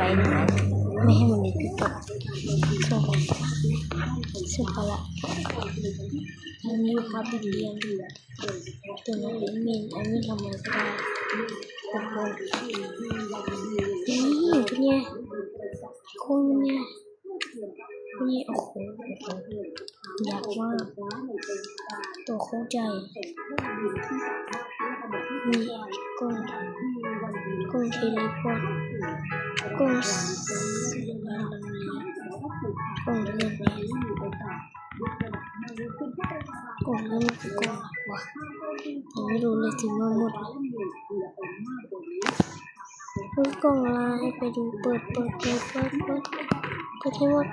ໄປນະ ໄມ່ໃຫ້ມັນໄດ້ຕິດຕໍ່ ສົ່ງໄປ ສົ່ງໄປລະ ມັນມີພາບເປັນເລື່ອງ ຕົວນັ້ນເປັນເມນ ອັນນີ້ທຳໄມກໍໄດ້ ໂອ້ໂຫ ນີ້ເປັນໄງ ໂຄດມັນໃຫຍ່ ນີ້ ໂອ້ໂຫ ໂອ້ໂຫ ຍາກມາກ ຕົວໂຄດໃຫຍ່ ມີກ້ອງ ກ້ອງເທເລພອດ ກ້ອງ ກ້ອງເລື່ອນ ກ້ອງເລື່ອນມັນຄືກ້ອງຫຍັງວະ ຍັງບໍ່ຮູ້ເລີຍ ຊິມາໝົດ ເຮີ້ຍ ກ້ອງລາຍ ໃຫ້ໄປດູ ເປີດ ເປີດ ເປີດ ເປີດ ເປີດ ເປີດໃຫ້ໝົດ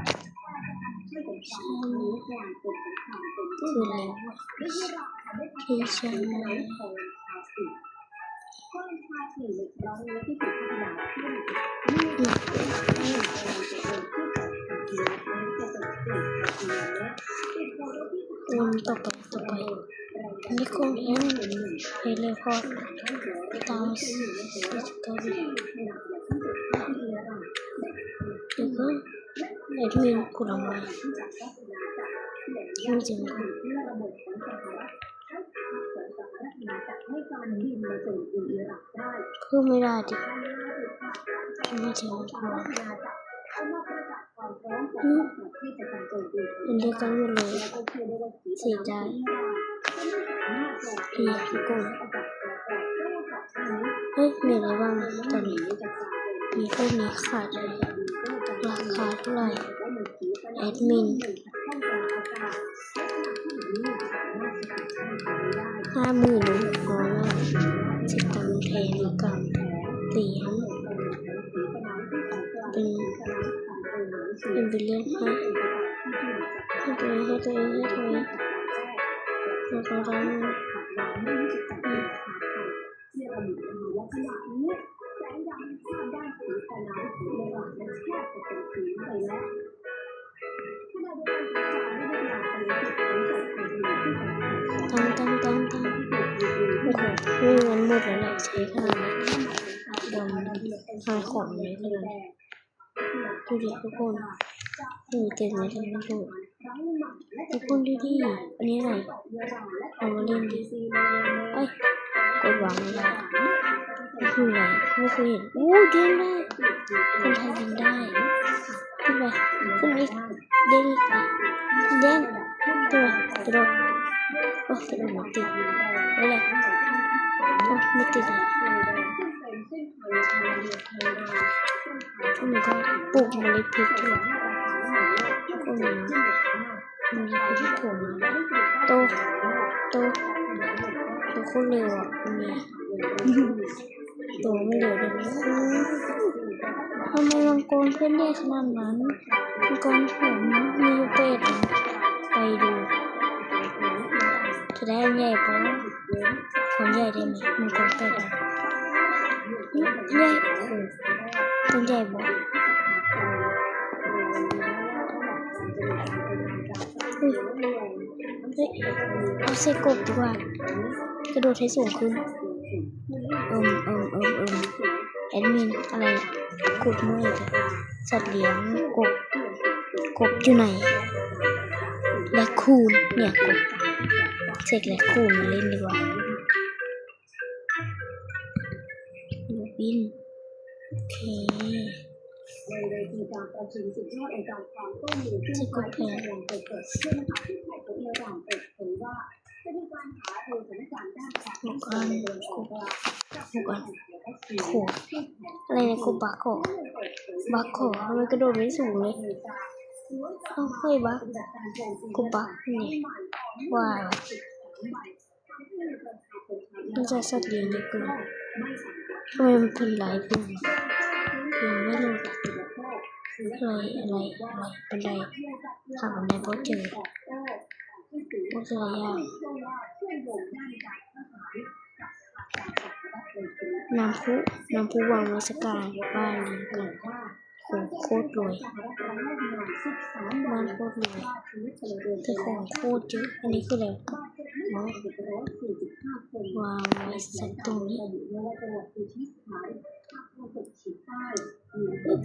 ຄືແລ້ວ ທີ່ຊາຍ ອືມ ຕໍ່ໄປ ຕໍ່ໄປ Nikon M ເທເລພອດ ຕາມ Discovery ແລ້ວກໍ ແອັດມິນ ຄຸນລະໄມ ມີຈັງ ເພີ່ມໄດ້ຕິ ມີຈັງ ອືມ ອັນດຽວກັນໝົດເລີຍ ເສຍດາຍ ເອີ ທຸກຄົນ ເຮີ້ຍ ມີອະໄລບ້າງຕອນນີ້ ມີພວກນີ້ຂາຍໄດ້ ລາຄາເທົ່າໃດ ແອັດມິນ ຫ້າໝື່ນ ເອົາເນາະ ຊິຕຳແທນກັນ ຫຼຽນ ເປັນ ເປັນບິລຽນ ໃຫ້ ໃຫ້ຕົວເອງ ໃຫ້ຕົວເອງ ໃຫ້ຕົວເອງ ໃຫ້ຕົວເອງ ໃຫ້ຕົວເອງ ໃຫ້ຕົວເອງ ອືມ. ຕັ້ງ ຕັ້ງ ຕັ້ງ ຕັ້ງ ໂອ້ໂຫ ເງິນໝົດແລ້ວແຫຼະ ໃຊ້ຂະໜາດນັ້ນ ດອມ ຂາຍຂອງເລີຍຂະໜາດນັ້ນ ດູດິທຸກຄົນ ໂອ້ ເກັ່ງເລີຍ ທຸກຄົນ ທຸກຄົນ ດູດິ ອັນນີ້ຫຍັງ ເອົາມາຫຼິ້ນດິ ເອີຍ ກົດວາງໄດ້ ຄືຫຍັງ ບໍ່ເຄີຍເຫັນ ໂອ້ ເກັ່ງເລີຍ ຄົນໄທບິນໄດ້ ຂຶ້ນໄປ ຂຶ້ນອີກ ເດີ້ ເດີ້ ກະໂດດ ກະໂດດ ໂອ້ຍ ກະໂດດບໍ່ຕິດ ໄປເລີຍ ໂອ້ຍ ບໍ່ຕິດເລີຍ ໂອ້ ມັນກໍປູກເມລັດພິກຢູ່ ໂອ້ ມັນມີພິກຜົມ ໂຕ ໂຕ ໂຕໂຄດເລັວອະ ມັນມີ ໂຕມັນເຫຼືອເດີ ໂອ້ ທຳໄມມັງກອນເພິ່ນໃຫຍ່ຂະໜາດນັ້ນ ມັງກອນຜົມມີຢູ່ແປດອັນ ໄປດູ ຈະໄດ້ອັນໃຫຍ່ບໍ່ ຄວາມໃຫຍ່ໄດ້ໄໝ ມັງກອນແປດອັນ ໃຫຍ່ ໂອ້ໂຫ ໂຕໃຫຍ່ບໍ່ ເຮີ້ຍ ເຮີ້ຍ ເອົາໃສ່ກົບດີກວ່າ ກະໂດດໃຫ້ສູງຂຶ້ນ ເອີມ ເອີມ ເອີມ ເອີມ ແອັດມິນ ອະໄລ ກົບເມື່ອຍ ສັດລ້ຽງ ກົບ ກົບຢູ່ໃນ ແລຄູນ ເນຍ ກົບ ເຊັກແລຄູນມາຫຼິ້ນດີກວ່າ ລູກບິນ ໂອເຄ ຊິກົບແລ້ວ ຫົກອັນ ກົບ ຫົກອັນ ໂອ້ ອະໄລນີ້ ກົບບັກເກາະ ບັກເກາະ ທຳໄມກະໂດດໄດ້ສູງເລີຍ ເອົ້າ ເຮີ້ຍ ບັກ ກົບບັກນີ້ ວ້າວ ມັນຈະສັດລ້ຽງໄດ້ເກີນ ທຳໄມມັນເປັນຫຼາຍຕົວ ຍັງບໍ່ຮູ້ ອະໄລ ອະໄລ ອະໄລ ບັນໄດ ຫາບັນໄດບໍ່ເຈີ ບໍ່ເຈີຢ່າງ ນ້ຳພຸ ນ້ຳພຸວາງໄວ້ສະກາຍ ບ້ານນີ້ກັນ. ໂຄ ໂຄດລວຍ ບ້ານໂຄດລວຍ ແຕ່ຂອງໂຄດເຢີະ ອັນນີ້ຄືແບບ ວ້າວ ວາງໄວ້ໃສ່ຕົງນີ້ ອຶບ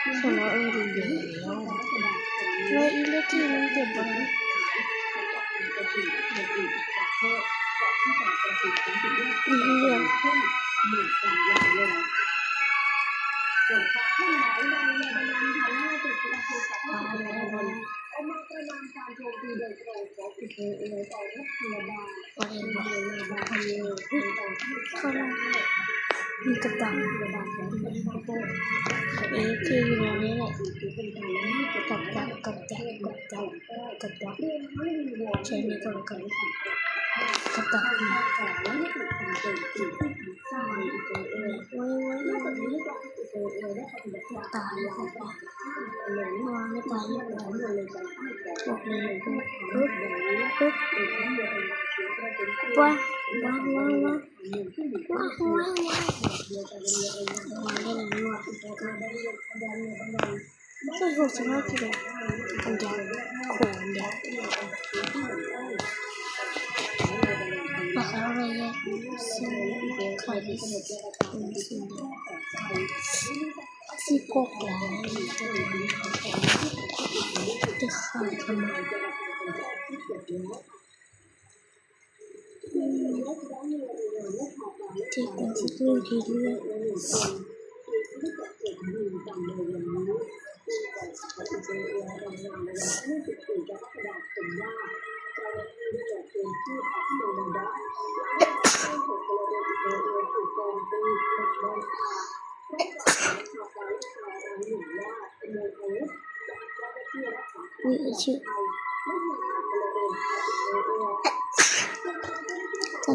ສະເນາະ ເອີ ດີແລ້ວ ແລ້ວອີເລັກທີ່ມັນເກັບບໍ່ໄດ້ ອີເລື່ອງ ເຂົ້າມາ ມີກະດາດ ເອເຄ ຢູ່ໃນນີ້ແຫຼະ ກັບດັກ ກັບດັກ ກັບດັກ ກັບດັກ ໃຊ້ນີ້ກ່ອນ ກັບດັກ ໂອ້ຍ ໂອ້ຍ ໂອ້ຍ ຕາຍແລ້ວ ວາງໄວ້ຕາຍແລ້ວ ບອກເລີຍ ປຶບ ປຶບ ປຶບ ວາງ ວາງ ວາງ ວາງ ວາງ ວາງ ວາງ ວາງ ວາງ ວາງ ວາງ ວາງ ເຮີ້ຍ ຫົກສິບຫ້າກິໂລ ອັນດຽວ ໂຄ ອັນດຽວ ບັກອາໄລແຍະ ຊິຂາຍໄດ້ ສິບຫົກລ້ານ ຈະຂາຍທຳໄມ? ອືມ ເຈັບເອົາສະຕູທີ່ເຫຼືອ ສ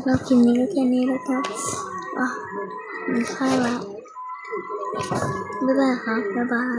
ຳລັບຄລິບນີ້ກໍແຄ່ນີ້ແຫຼະເນາະ ອາ ມັນຄ້າຍແລ້ວ ບາຍບາຍຄ່ະ ບາຍບາຍ.